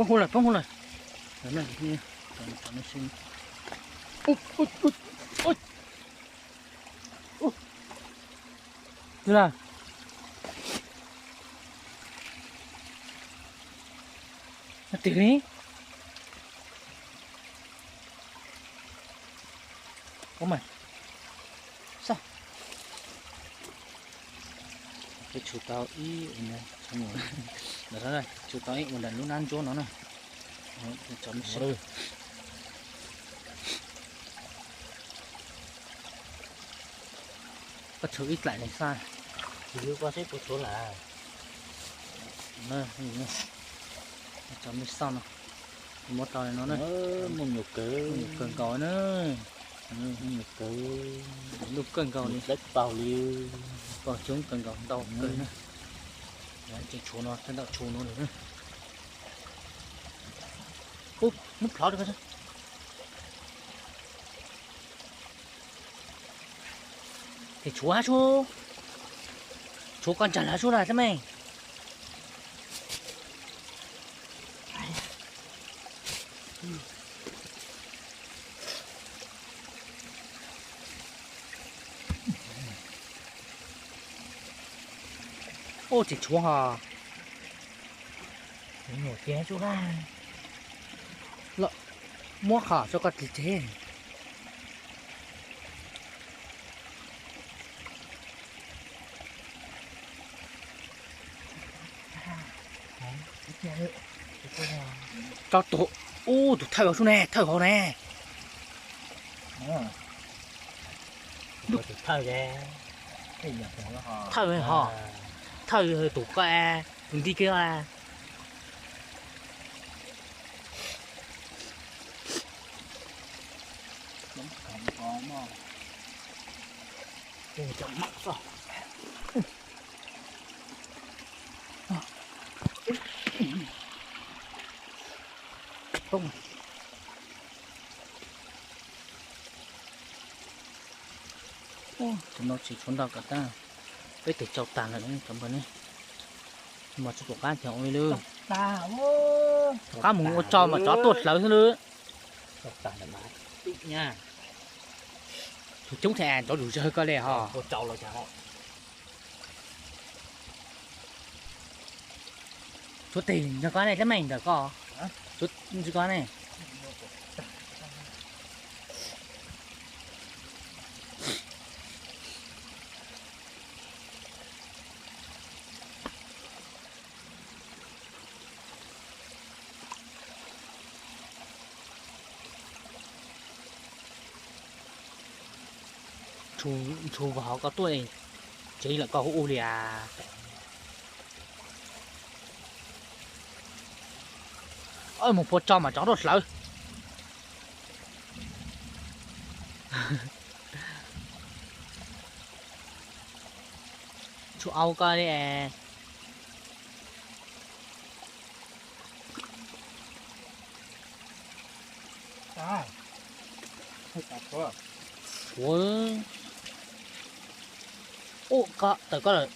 Poob hauv lawm, poob hauv lawm. Tus na, twg li? Ub, mas, xab, peb tshum tau ib, tshum tau ib ua nram lub nab ntsuab no na. Koj tshum ib dlaim li xab. Koj seb puas tshuav lawm. Tso me xauj no, muab tau li no na. Muaj nyuam kawg, muaj nyuam kawg nkaus na. Muaj nyuam kawg, lub kawg nkaus li, dawb paug li, paug coob kawg nkaus, ntau kawg na. Tseem tshuav no, tej ntawm tshuav no lawm na. Ub, muab plhov rau. Ces tshuav hab sub, tshuav koj ntsag lawm sub na tab meej. Ub, tseem tshuav hos. Nyuam kiag sub na. Muab qhov rau koj tis tseg. Tso tus, ub, tus thawj hauv sub ne, thawj hauv ne. Thawj hos, thawj tus koj, tus nti kiag. Tus no tsis tshuav ntau kom tag, peb tes tsau tag lawm cov npawg ne. Mas tsis pom qab tiag ua li lawm. Rov qab mus ua tso mas tsov tuaj hlawv xwb lawm. Tus coob thiab cov lus zawg koj li ho. Tshuav tes nrog koj ne, teeb meem ntawm koj. Tshuav nrog koj ne. Ntshua vas hauv koj tuaj, tsev lawm koj hu ub li as. Mus puas tso mas tsov tuaj hlawv. Tshuav au koj li. Ua, ua koj tawm koj lawm.